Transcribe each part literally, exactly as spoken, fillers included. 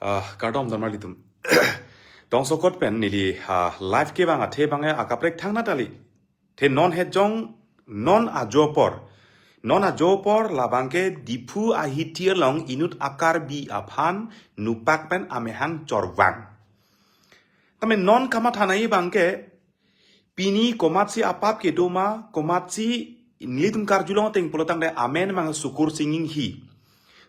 Ah, kardom don marlitum. Tong sokot pen neli, ah, live kevang athe abang ke akaprek thangnat kali. The non hejong non ajo apor. Non ajo apor labang ke Diphu ahithi along inut a-Karbi aphan nupak pen amehang chorvang. Tame non kamatha nangji abang ke pini komatsi apap kedo ma, komatsi nelitum karjulong ateng pulotangte amen abang Sukursing Inghi.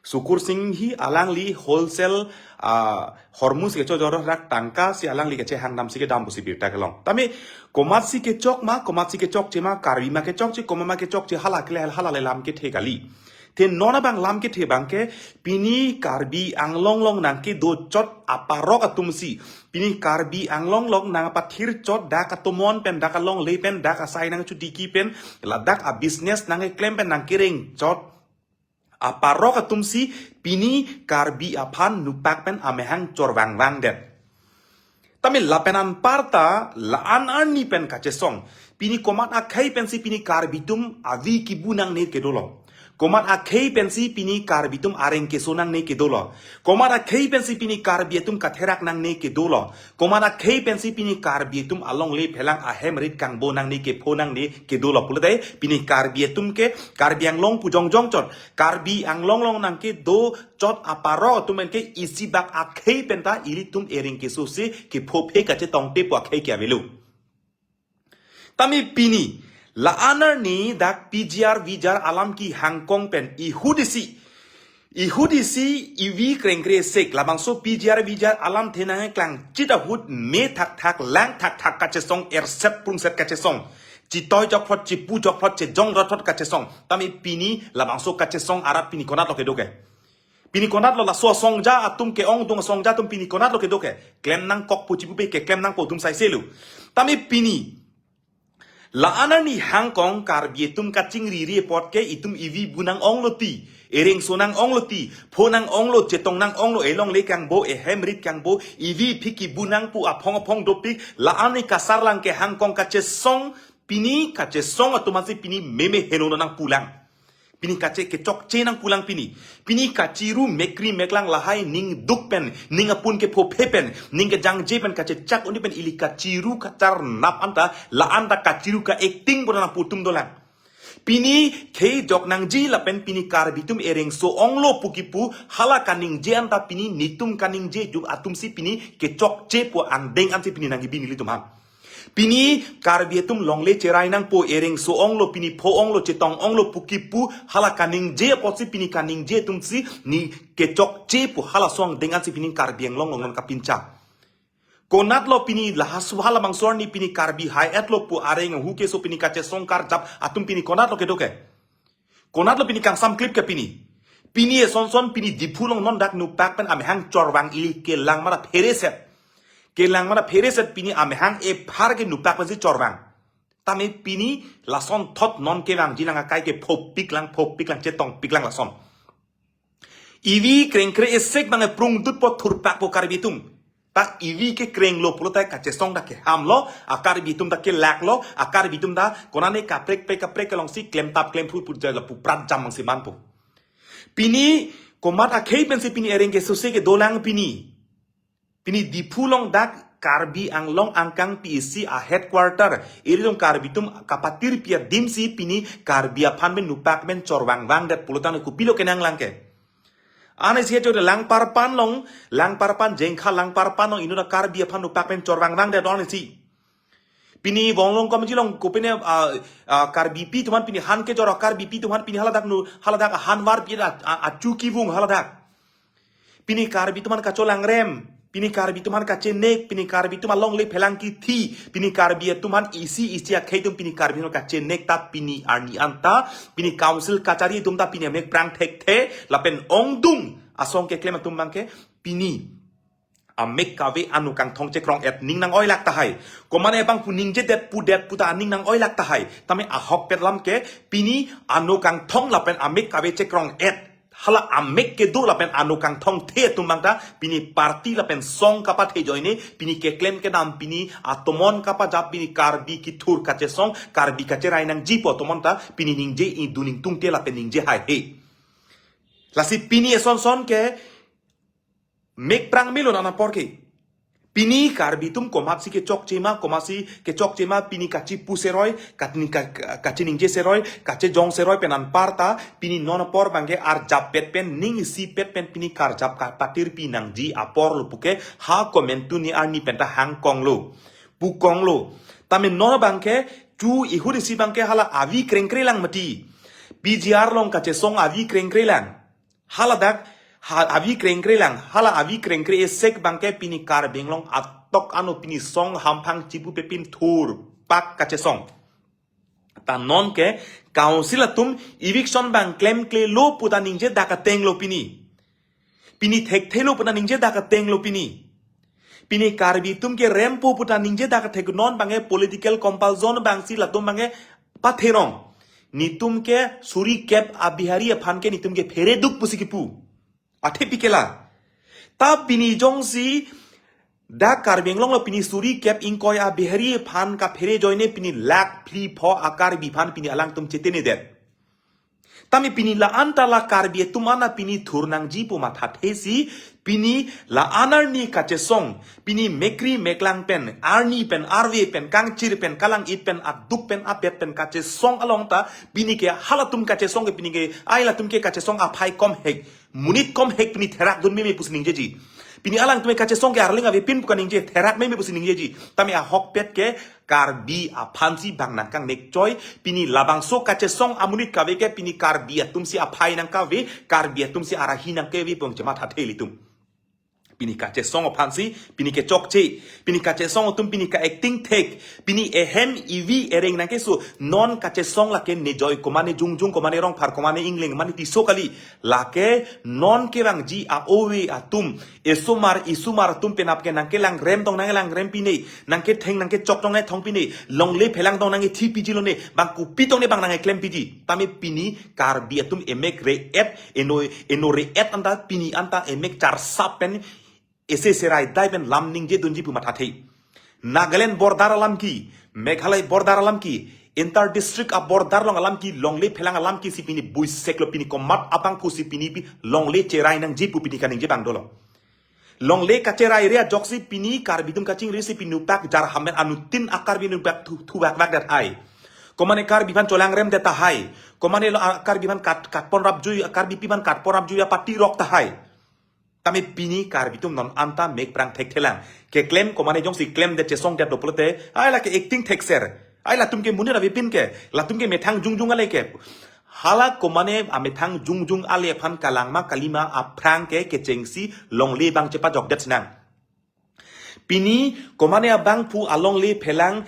Sukursing Inghi alangli wholesale, ah, hormuz kechojor rak tangka si alangli kechehang damsi kedam pusi birta kelong. Tame komatsi kechok ma, komatsi kechokche ma, Karbi ma kechokche, komat ma kechokche, hala kele hala le lam kethe kali. The non abang lam kethe abang ke pini Karbi Anglong along nangkedo chot aparok atumsi, pini Karbi Anglong along nangpathir chot dak atomon pen, dak alongle pen, dak asai nangchotiki pen, ladak a-business nangkeklem pen nangkereng chot aparok atumsi pini Karbi aphan nupak pen amehang chorvangvangdet. Tame lapen anparta la-an arni pen kachesong. Pini komat akhei pensi pini Karbi atum avi kibu nangne kedolo. Komat akhei pensi pini Karbi atum areng keso nangne kedolo. Komat akhei pensi pini Karbi atum katherak nangne kedolo. Komat akhei pensi pini Karbi atum alongle phelang ahem rit kangbo nangne kepho nangne kedolo pulote pini Karbi atum ke Karbi Anglong pu jongjong chot. Karbi Anglong along nangkedo chot aparok atum pen ke isi bak akhei penta ilitum ereng keso si kepho phe kachetongte pu akhei ke avelo. Tame pini la-an arni dak P G R V G R alam kehangkong pen ihut isi, ihut isi ivi krengkre sek labangso P G R V G R alamthe nangklang chit ahut me thakthak lang thakthak kachesong, erset prungset kachesong, chitoi jokphot, chipu jokphot, chejong jokphot kachesong. Tame pini labangso kachesong arat pini konatlo kedo ke? Pini konatlo laso asongja atum ke-ongdung asongja atum pini konatlo kedo ke? Klem nangkok pu chipupe keklem nangpo atum saiselo. Tame pini la-an arni hangkong Karbi atum kachingriri apot ke itum ivi bu nang-onglo ti, ereng so nang-onglo ti, pho nang-onglo, chetong nang-onglo, elongle kangbo, ehem rit kangbo, ivi phiki bu nang pu aphong aphong dopik, la-an arni kasarlang kehangkong kachesong, pini kachesong atum ansi pini meme heno nangpulang. Pini kache kechokche nangpulang pini. Pini kachiru mekri meklang lahai ning duk pen, ning apun kepho phe pen, ning kejangje pen kachechak un-e pen ili kachiru kacharnap anta, la-anta kachiru ka-acting pura nangpu atum dolang. Pini khei jok nangji lapen pini Karbi atum ereng so-onglo pu kipu hala kaningje anta pini netum kaningje jum atumsi pini kechokche pu angdeng ansi pini nangkebi nelitum aphan. Pini Karbi atum longle cherai nangpo, ereng so-onglo, pini pho-onglo, chetong-onglo pu kipu hala kaningje apotsi pini kaningje atumsi ne kechokche pu hala so angdeng ansi pini Karbi Anglong along non kapincha. Konatlo pini lahaso halabangso arni pini Karbi hai-etlo pu areng hu keso pini kachesong karjap atum pini konatlo kedo ke? Konatlo pini kangsam klip ke pini? Pini eson son pini Diphu along non dak nupak pen amehang chorvang ili kelang mara phereset. Kelang mara phereset pini amehang ephar ke nupak pensi chorvang. Tame pini lason thot non kevangji nang akai ke phopiklang, phopiklang, chetongpiklang lason. Ivi krengkre esek bang eprungdutpo thurpakpo Karbi atum. Ta ivi kekrenglo pulote kachesong ta kehamlo, a-Karbi atum ta kelaklo, a-Karbi atum ta konane kaprek prek kaprek kelongsi klemtap klemphu pu jala pu prat jam mangsi manpo. Pini komat akhei pensi pini ereng keso si kedolang pini. Pini Diphu along dak Karbi Anglong angkang P A C a-headquarter, ilitum Karbi atum kapathir pi adimsi pini Karbi aphan pen nupak pen chorvangvangdet pulotangte kopilo kenanglang ke? Anisi ajo de Langparpan along, Langparpan, Jengkha Langparpan along inut a-Karbi aphan nupak pen chorvangvangdet anisi. Pini Wonglong Komji along kopine, ah, ah, Karbipi atum aphan pini han kejor a-Karbipi atum aphan pini haladak nu, haladak ahan varpi a, a, achu kevung haladak. Pini Karbi atum aphan kacholangrem, pini Karbi atum aphan kachenek, pini Karbi atum alongle phelang kithi, pini Karbi atum aphan isi isi akhei atum pini Karbi atum aphan kachenek ta pini arni anta, pini council kachari atum ta pini amek prang thekthe, lapen ongdung asong keklem atum abang ke pini amek kave ano kangthong chekrong-et ning nang-oilak tahai. Komane abang pu ningjedet pudet puta aning nang-oilak tahai. Tame ahokpet alam ke pini ano kangthong lapen amek kave chekrong-et. Hala amek kedo lapen ano kangthongthe atum abang ta pini party lapen song kapathe ajoine pini keklem kedam pini atomon kapajap pini Karbi kethur kachesong Karbi kacherai nangjipo atomon ta pini ningje ingdun ingtungte lapen ningje haihe. Lasi pini eson son ke Mek prang melo non apor ke. Pini Karbi atum komatsi kechokche ma, komatsi kechokche ma, pini kachipu seroi, katni ka-, ka-, kachiningje seroi, kachejong seroi pen anparta, pini non apor abangke arjap pet pen, ning isi pet pen pini karjap kapatir pinangji apor lo puke, ha komantu ni arni penta hangkonglo, pukonglo. Tame non abangke, chu ihut isi abangke hala avi krengkre lang mati. P G R along kachesong avi krengkre lang. Hala dak, ha, avi krengkre lang, hala avi krengkre esek abangke pini Karbi Anglong atok ano pini song hamphang chipu pepin thur pak kachesong. Ta non ke council atum eviction abang klemklelo puta ningje dak ateng lo pini. Pini thekthelo puta ningje dak ateng lo pini. Pini Karbi atum ke rempo puta ningje dak athek non abangke political compulsion abangsi latum abangke patherong. Nitum ke suri kep a Bihari aphan ke nitum ke phereduk pusi kipu. Athe pikela. Ta pini jongsi dak Karbi Anglong lo pini suri kep ingkoi a Bihari aphan kaphere joine pini lakh phli pho a Karbi aphan pini alangtum chetenedet. Tame pini la-an ta la Karbi atum ana pini thur nangji pu mathathesi, pini la-an arni kachesong, pini mekri meklang pen, arni pen, arve pen, kangchir pen, kalang-it pen, aduk pen, abet pen kachesong along ta, pini ke halatum kachesong ke pini ke, ai latum ke kachesong aphai komhek, monit komhek pini therak dun meme pusi ningjeji. Pini alangtum ke kachesong ke arling avepin pu kaningje, therak meme pusi ningjeji. Tame ahokpet ke Karbi aphansi bang nangkangnek choi, pini labangso kachesong amonit kave ke pini Karbi atumsi aphai nangkave, Karbi atumsi arahi nangkave pu chemathathe ilitum. Pini kachesong aphansi, pini kechokche, pini kachesong atum pini ka-acting thek, pini ehem ivi ereng nangkeso, non kachesong lake nejoi komane jongjung, komane rongphar, komane ingleng, mane tiso kali, lake non kevangji a-ove atum, esomar, isomar atum penap ke nangkelang rem tong nangkelang rem pine, nangketheng nangkechok tong nangkethong pine, longle phelang tong nangkethi piji lone, bang kopi tong ne bang nangkeklem piji. Tame pini Karbi atum emek re-et, eno, eno re-et anta pini anta emek charsap pen, ese serai dai pen lam ningje dunji pu mathathe. Nagaland border alam ke, Meghalaya border alam ke, inter district a border along alam ke, longle phelang alam ke si pini buisek lo pini komat abang pusi pini pi longle cherai nangji pu pini kaningje bang dolo. Longle kacherai re ajoksi pini Karbi atum kachingrisi pini upak jar hamen anuttin a Karbi atum upak thu, thubak bak dat hai. Komane Karbi aphan cholang rem det tahai. Komane lo a Karbi aphan kat, katpon rapjui, a Karbipi aphan katpon rapjui apati rok tahai. Tame pini Karbi atum non anta mek prang thekthelang. Keklem komane jongsi klem det chesong det do pulote, ai lake acting thekser. Ai latum ke monit avepin ke, latum ke methang jongjung ale ke. Hala komane amethang jongjung ale aphan kalang ma kali ma aphrang ke kechengsi longle bang chepajok det sinang. Pini komane abangphu alongle phelang,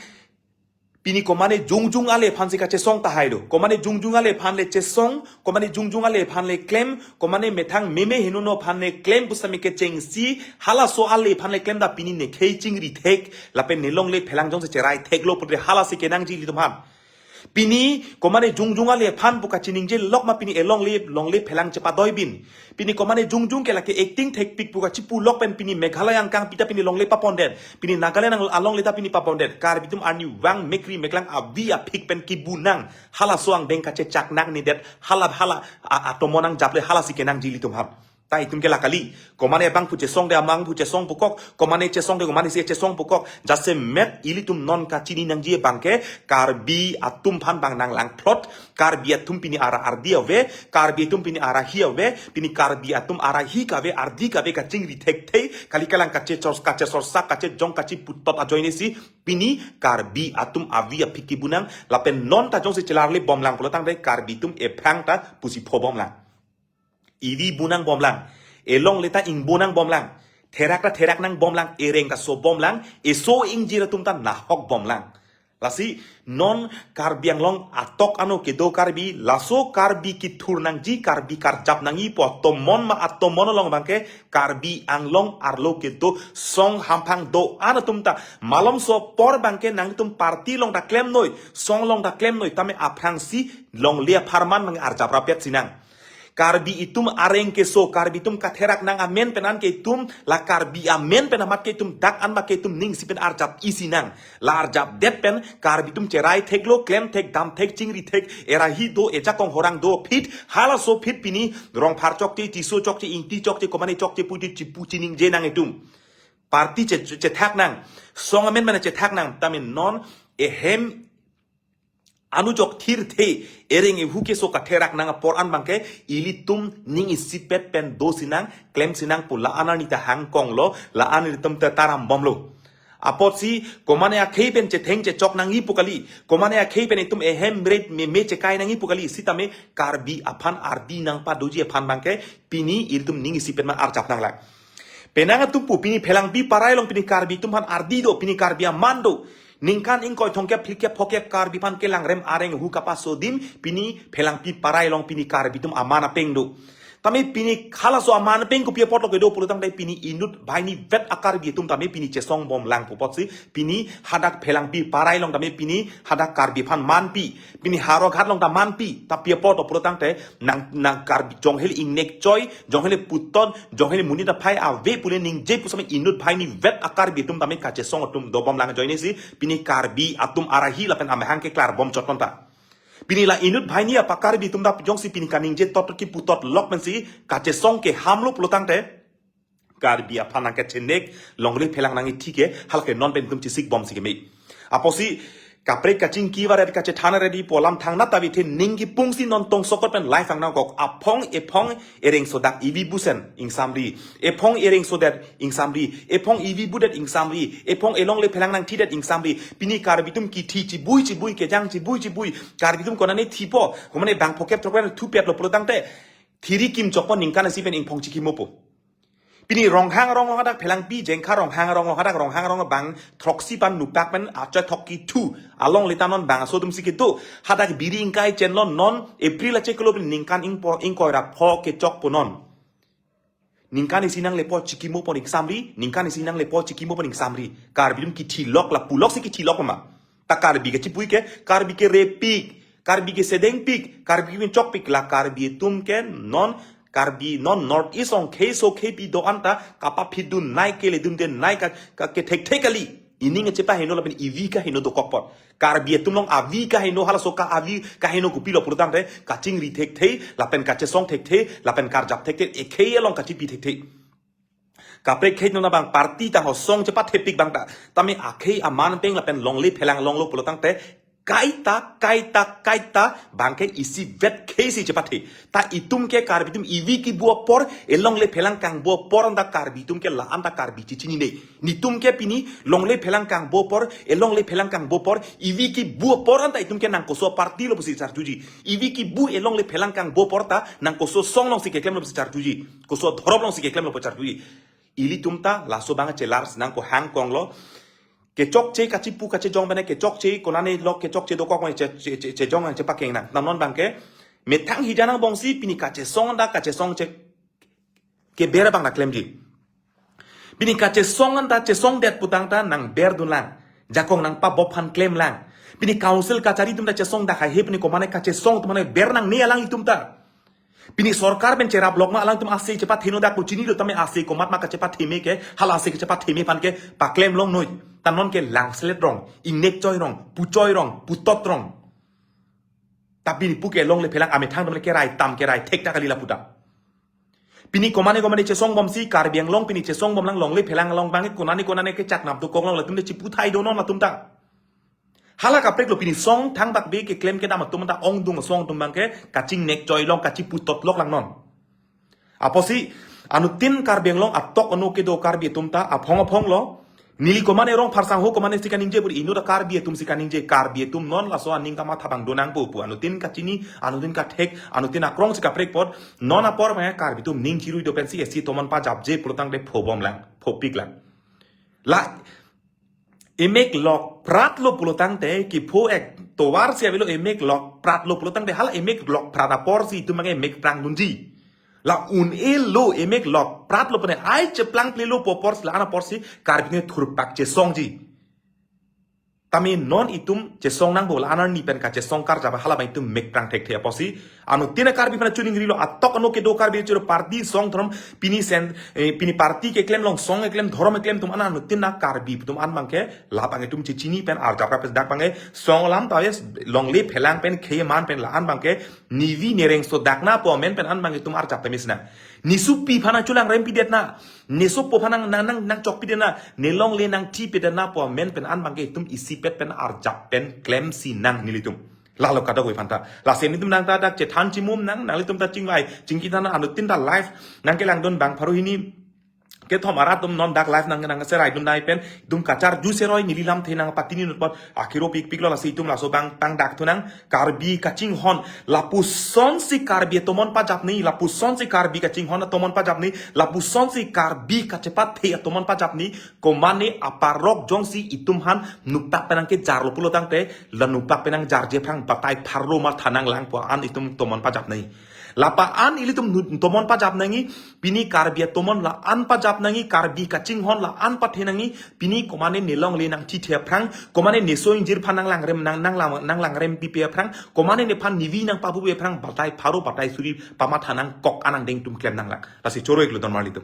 pini komane jongjung ale aphansi kachesong tahai do. Komane jongjung ale aphan le chesong, komane jongjung ale aphan le klem, komane methang meme henono aphan le klem pusitame kechengsi, halaso ale aphan le klem ta pini nekhei chingri thek, lapen nelongle phelang jongsi cherai theklo putre halasi kenangji ilitum aphan. Pini komane jongjung ale aphan pu kachiningje lok ma pini elongle, longle phelang chepadoi bin. Pini komane jongjung ke lake acting thekpik pu kachipu lok pen pini Meghalaya angkang pita pini longle papon det. Pini Nagaland ang alongle ta pini papon det. Karbi atum arnivang mekri meklang avi aphik pen kibu nang. Halaso angdeng kachechak nang ni det. Hala hala a, atomon nangjaple halasi kenangji ilitum aphan. Ta itum ke la kali. Komane abangphu chesong de amangphu chesong pukok. Komane chesong de komanesi chesong pukok. Jasemet ilitum non kachini nangji abangke Karbi atum aphan bang nanglangthlot. Karbi atum pini ara ardi ave, Karbi atum pini arahi ave, pini Karbi atum arahi kave, ardi kave kachingri thekthei, kali kalang kachechor, kachesorsak, kachejong, kachiputot ajoinesi, pini Karbi atum avi aphik kibu nang, lapen non ta jongsi chelarle bomlang pulotangte Karbi atum ephrang ta pusi pho bomlang. Ivi bu nang bomlang, elongle ta ingbu nang bomlang, therak ta therak nang bomlang, ereng ta so bomlang, eso ingjir atum ta nahok bomlang. Lasi non Karbi Anglong atok ano kedo Karbi, laso Karbi kithur nangji, Karbi karjap nangji pu atomon ma atomon along abangke Karbi Anglong arlo kedo song hamphang do-an atum ta malomso apor abangke nangtum party along ta klemnoi, song along ta klemnoi, tame aphrangsi longle apharman abang arjap rapet sinang. Karbi itum areng keso, Karbi itum katherak nang amen pen an ke itum, la Karbi amen pen amat ke itum dak an ma ke itum ning isi pen arjap isi nang. La arjapdet pen Karbi itum cherai theklo, klem thek, dam thek, chingri thek, era hi do, ejakong horang do, phit, halaso phit pini, Rongphar chokche, Tisso chokche, Ingti chokche, komane chokche, puji chipu chiningje nang itum. Party che, che, chethak nang, song amen mana chethak nang, tame non, ehem, anujok thirthe, ereng ehu keso katherak nang apor an bangke, ilitum ning isipet pen do sinang, klem sinang pu la-an arni ta hangkonglo, la-an ilitum ta taram bomlo. Apotsi, komane akhei pen chetheng chechok nangji pu kali, komane akhei pen itum ehem ret me, me chekai nangji pu kali, sitame Karbi aphan ardi nangpadoji aphan bangke, pini ilitum ning isipet ma arjap nanglang. Penang atum pu pini Phelangpi parai along pini Karbi atum aphan ardi do, pini Karbi aman do. Ningkan ingkoi thomkep phlikep phokep Karbi aphan kelangrem areng hu kapaso adim pini Phelangpi parai along pini Karbi atum aman apeng do. Tame pini halaso aman apeng kopi apotlo kedo pulotangte pini inut banghini vet a-Karbi atum tame pini chesong bomlang pu apotsi pini hadak Phelangpi parai along tame pini hadak Karbi aphan manpi. Pini Howraghat along ta manpi, ta pi apotlo pulotangte nang, nang Karbi jonghel ingnek choi, jonghel putot, jonghel monit aphai ave pule ningje pusitame inut banghini vet a-Karbi atum tame kachesong atum dobomlang ajoinesi, pini Karbi atum arahi lapen amahang keklar bom chot non ta. Pini la inut banghini apa Karbi atum ta jongsi pini kaningje tot ki putotlok pensi kachesong ke hamlo pulotangte, Karbi aphan nangkachenek, longle phelang nangji thike, halake non pen itum chesik bomsi keme. Apotsi, kaprek kachingki varet kachethan ready pu alam thangnat ta vithe ning kipungsi non tongsokot pen live ang nangkok. Aphong ephong ereng sodak ivi busen ingsamri. Ephong ereng sodet ingsamri. Ephong ivi budet ingsamri. Ephong elongle phelang nangthidet ingsamri. Pini Karbi atum kithi chibui chibui kejang chibui chibui. Karbi atum konane thipo. Komane bang phokep throkep thupetlo pulotangte. Thiri kim chokpo ningkan isi pen ingphong chikimopo. Pini Ronghang arong along hadak Phelangpi Jengkha Ronghang arong along hadak Ronghang arong bang throksi pan nupak pen achoi thok kithu along leta non bang aso atum si kedo hadak biri ingkai chenlo non April acheklo pen ningkan ingpo ingkoi ra pho kechokpo non. Ningkan isi nanglepo chikimopo ingsamri, ningkan isi nanglepo chikimopo ingsamri. Karbi atum kithilok la puloksi kithilok ma. Ta Karbi kachipui ke, Karbi kerepik, Karbi kesedengpik, Karbi kechokpik la Karbi atum ke non, Karbi non North East along khei so khei pi do-an ta kapaphidun nai keledunde nai ka, ka kethekthek kali. Ining chepaheno lapen ivi kaheno dokok apot. Karbi atum along avi kaheno halaso ka avi kaheno kopilo pulotangte kachingri thekthe, lapen kachesong thekthe, lapen karjap thekthe, ekhei along kachipi thekthe. Kaprek khei nona bang party ta hosong chepathepik bang ta. Tame akhei aman peng lapen longle phelang longlo pulotangte kaita, kaita, kaita, bangke isivet khei si chepathe. Ta itum ke Karbi atum ivi kibu apor, elongle phelang kangbu apor anta Karbi atum ke la anta Karbi chichinine. Nitum ke pini longle phelang kangbu apor, elongle phelang kangbu apor, ivi kibu apor anta itum ke nangkoso party lo pusi charjuji. Ivi kibu elongle phelang kangbu apor ta nangkoso song alongsi keklemlo pusi charjuji. Koso dhorom alongsi keklemlo pu charjuji. Ilitum ta laso bang chelar sinang ko hangkonglo. Kechokche kachipu kachejong bene kechokche konane lok kechokche dokok mai che, che, che, chejong nang chepakeng nang. Namnon bangke methang hijan angbongsi pini kachesong anta kachesong che keber bang ta klemji. Pini kachesong anta chesongdet putang ta nangberdunlang. Jakong nangpabop aphan klemlang. Pini council kachari atum ta chesong dak hai he pini komane kachesong atum mane ber nangne alang itum ta. Pini sorkar pen cherap lok ma alangtum ase chepatheno dak ko chinilo tame ase komat ma kachepathe me ke, hala ase kachepathe me aphan ke paklem longnoi. Ta non ke langselet rong, ingnek choi rong, puchoi rong, putot rong. Ta pini pu ke longle phelang amethang atum le kerai tam kerai thek ta kali lapu ta. Pini komane komane chesong bomsi Karbi Anglong pini chesong bomlang longle phelang along bang konane konane kechak nap dokok long latum le chiputhai do non latum ta. Hala kaprek lo pini song thangbak be keklem kedam atum ta ongdung song atum bangke kachingnek choi long kachiputotlok lang non. Apotsi anuttin Karbi Anglong atok ano kedo Karbi atum ta aphong aphong lo. Neli komane Rongphar sangho komane si kaningje bur inut ta Karbi atum si kaningje Karbi atum non laso aning kamatha bang donang pu pu anuttin kachini anuttin kathek anuttin akrong si kaprek apot non apor ma Karbi atum ning chirui do pensi esi tomon pajapje pulotangte phobomlang phopiklang. La emek lok prat lo pulotangte kipho ek tovar si avelo emek lok prat lo pulotangte hala emek lok prat apor si itum mange emek prang dunji. La un-e lo emek lok prat lo pene ai cheplang ple lo pu apor si la an apor si Karbi ne thurpak chesongji. Tame non itum chesong nangpo, la-an arni pen kachesong karjap hala abang itum mek prang thekthe apotsi. Anuttin a Karbi aphan chuning rilo, atok ano kedo Karbi choro, party, song, dhorom, pini sen, eh, pini party keklem long, song keklem, dhorom keklem atum an, anuttin a Karbi atum an abangke labang itum chechini pen arjap rap dak abangke song alam ta yes longle phelang pen kheman pen la-an abangke nevi nereng so dak na po amen pen an abang itum arjap temis na. Ne sopi aphan nangchelangrem pidet na, ne sopo aphan nang, nang, nang, nangchok pidet na, ne longle nangthi pidet na po amen pen an abangke itum isipet pen arjap pen klemsi nang nelitum. Lalo kadokave aphanta. Lasi nelitum nang ta dak chethan chimum nang, nanglitum ta chingvai chingki than, anuttin ta live nangkelangdun bang pharo hini kethom arat atum non dak live nang, nangserai dun nai pen itum kacharju seroi, neli lamthe nangpatini nutpot akhiro pikpiklo. Lasi itum laso abang tang dak thu nang, Karbi kachinghon lapusonsi Karbi atomon pajapni, lapusonsi Karbi kachinghon atomon pajapni, lapusonsi Karbi kachepathe atomon pajapni, komane aparok jongsi itum aphan nuktak pen nangkejarlo pulo tangte, la nuktak pen nangjarji aphrang batai pharo matha nanglang pu an itum tomon pajapni. Lapa an ilitum nu-, tomon pajap nangji, pini Karbi atomon la-an pajap nangji, Karbi kachinghon la-an pathe nangji, pini komane ne longle nangthithe aphrang, komane ne so ingjir aphan nanglangrem nang, nanglang, nanglangrem pipe aphrang, komane nephan nevi nangpabupe aphrang, batai pharo, batai suri pamatha nangkok an angdeng itum klem nanglang. Lasi choro iklo don marlitum.